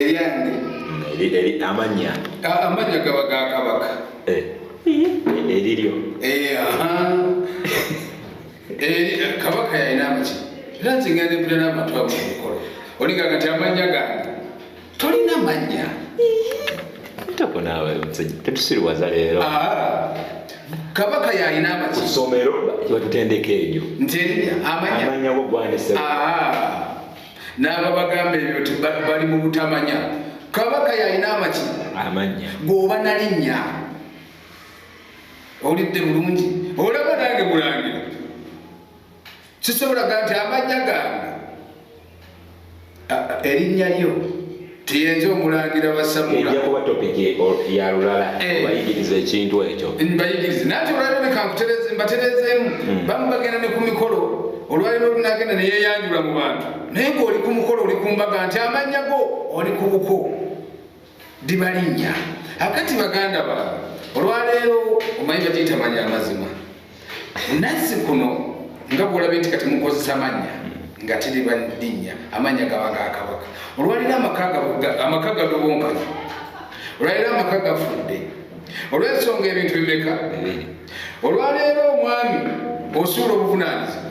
Eryange. Amannya. Amannya gaba ga kabaka. Eriryo. Kabaka yalina amaki. Era nze ngenda mpulira n'abantu abo ku mukolo. Olinga kati amannya gange. Tolina mannya. Ntako naawe musajja tetusiriwaza leero. Kabaka yalina amaki. Ku ssomero batutendeka ebyo. Nti erinnya amannya. Amannya go gwandise. N'ababagamba ebyo bali mu butamanya. Kabaka yalina amaki. Amannya. Gw'oba na linnya. Owulidde bulungi. Olaba nange mulangira. Sisobola ga nti amannya gange. Erinnya lyo tiyenze omulangira basamula. Ejja kuba topiki ya lulala obayigiriza ekintu ekyo. Mbayigirize. Nanti olwaleero leka nkutereeze mbatereezeemu. Bamu bagenda ne ku mikolo. Olwaleero olunagenda ne yeeyanjula mu bantu. Naye ng'oli ku mukolo oli ku mbaga nti amannya go oli ku buko. Liba linnya. Akati baganda bange olwaleero omanyi bagiyita mannya amazima. Nazzi kuno nga bw'olabye nti kati mukozesa mannya nga teriba linnya, amannya gaba ga kabaka. Olwaleero amaka gadobonkanye. Olwaleero amaka gafudde. Olw'ensonga ebintu bimeka. Olwaleero omwami osuula obuvunaanyizibwa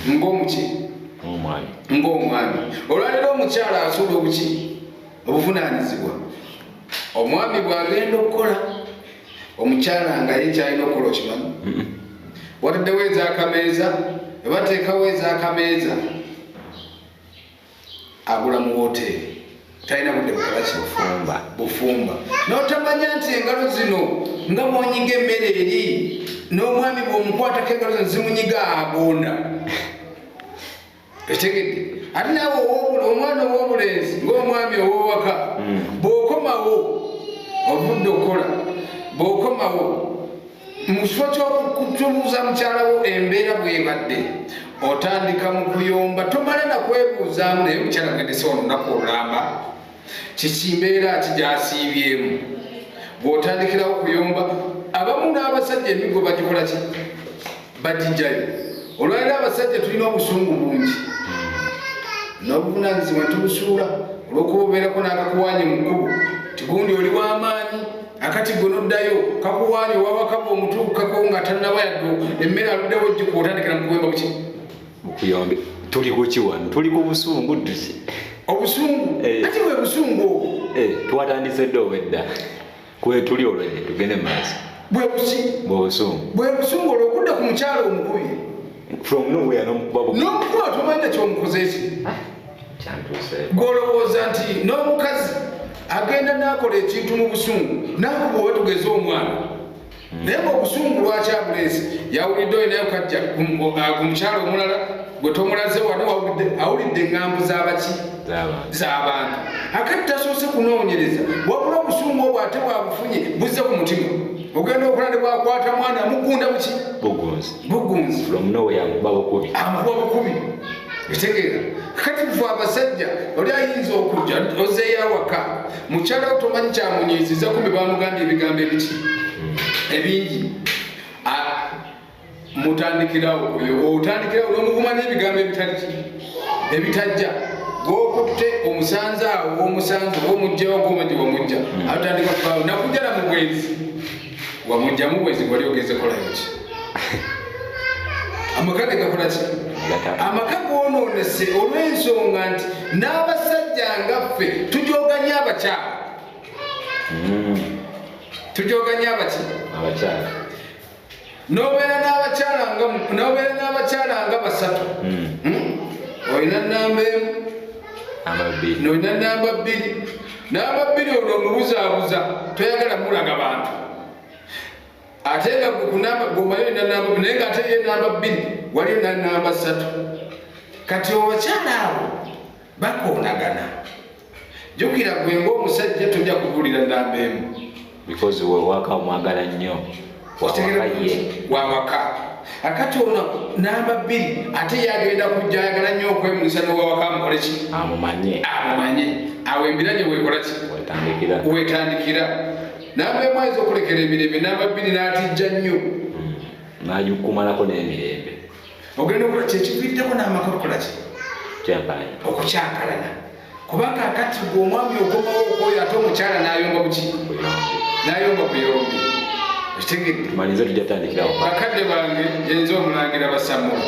ng'omuki? Ng'omwami. Olwaleero omukyala asuula obuki? Obuvunaanyizibwa. Omwami bw'agenda okukola, omukyala nga ye ky'alina okukola okimanyi? Wataddewo ez'akameeza, bateekawo ez'akameeza, agula mu wooteeri. Talina budde bukola ki? Bufumba. Bufumba. N'otamanya nti engalo zino nga bw'onyiga emmere eri, n'omwami bw'omukwatako engalo zino zimunyiga agonda. Etegedde. Ate naawe omwana ow'obulenzi ng'omwami ow'owaka, bw'okomawo ovudde okukola, bw'okomawo mu kifo ky'okutubuuza mukyala wo embeera bw'ebadde, otandika mu kuyomba, tomala na kwebuuzaamu naye omukyala gwendese wano olunaku olulamba, kiki mbeera ki gy'asiibyemu. Bw'otandikirawo okuyomba, abamu n'abasajja emiggo bagikola ki? Bagijjayo. Olwaleero abasajja tulina obusungu bungi. N'obuvunaanyizibwa tubusuula olw'okuba obeerako n'akakuwaanye mu kkubo. Tigundi oli w'amaanyi, akati gwe n'oddayo kakuwaanye owawaka bw'omutuukako nga tannaba yadde emmere aluddewo ojjikuwa otandikira mu kuwemba buki? Mukuyombe. Tuli ku ki wano? Tuli ku busungu ddusi. Obusungu? Ati bwe busungu obwo? Twatandise dda obwedda. Kwe tuli olwedde tugende mu maaso. Bwe buki? Bwe busungu. Bwe busungu olw'okudda ku mukyala omukubye. From nowhere n'omukuba bukubi. N'omukuba tomanyi kyomukoze ki? Kyantuuseeko. Gw'olowooza nti n'omukazi agenda n'akola ekintu mu busungu n'akuba oba tugeze omwana. Naye ng'obusungu lwaki abuleese? Yawulidde oyo naye kajja ku mukyala omulala gwe tomulaze wano awulidde eŋŋambo z'abaki? Z'abantu. Akati tasoose kunoonyereza wabula obusungu obwo ate bwabufunye buzze ku mutima. Ogenda okulaba ne bwakwata mwana amugunda buki? Bugunzi. Bugunzi. From nowhere amukuba bukubi. Amukuba bukubi. Etegeera. Kati ffe abasajja oli ayinza okujja ozeeyo awaka mukyala wo tomanyi kyamunyiizizza kumbe bamugambye ebigambo ebiki? Ebingi. Mutandikirawo oyo otandikirawo n'omuvuma n'ebigambo ebitali ki? Ebitajja. Gw'okutte omusanze awo omusanze omuggyawo gw'omanyi wamujja. Atandika kukaawo nakujja na mu bwenzi. Wamujja mu bwenzi wali ogenze kolayo ki? Amaka ge gakola ki? Amaka goonoonese olw'ensonga nti n'abasajja nga ffe tujoganya abakyala. Tujoganya abaki? Abakyala. N'obeera n'abakyala nga basatu. Olina nnamba emu, n'olina nnamba bbiri. Namba bbiri ono omubuzaabuza toyagala mulaga bantu. Ate nga ku namba gw'omanyi olina namba bbiri, naye ng'ate ye namba bbiri waliyo na namba ssatu. Kati abakyala abo bakoonagana. Jjukira gwe ng'omusajja tojja kubuulira namba emu. Because wewaka omwagala nnyo. Wawaka. Akati ono namba bbiri ate ye agenda kujja ayagala nnyo okwemulisa n'owawaka amukole ki? Amumanye. Amumanye. Awo embiranye weekola ki? Wetandikira. Wetandikira. Namba emu ayinza okulekera emirembe, namba bbiri n'atijja nnyo. N'agikumalako n'emirembe. Ogenda okukola ki? Ekiviiriddeko n'amaka okukola ki? Okukyankalana. Kuba kaakati gwe omwami okomawo okwoyo, ate omukyala n'ayomba buki? N'ayomba buyombi. Okitegedde? Tumalize, tujja tandikirawo. Bakadde bange, yenze omulangira Basammula.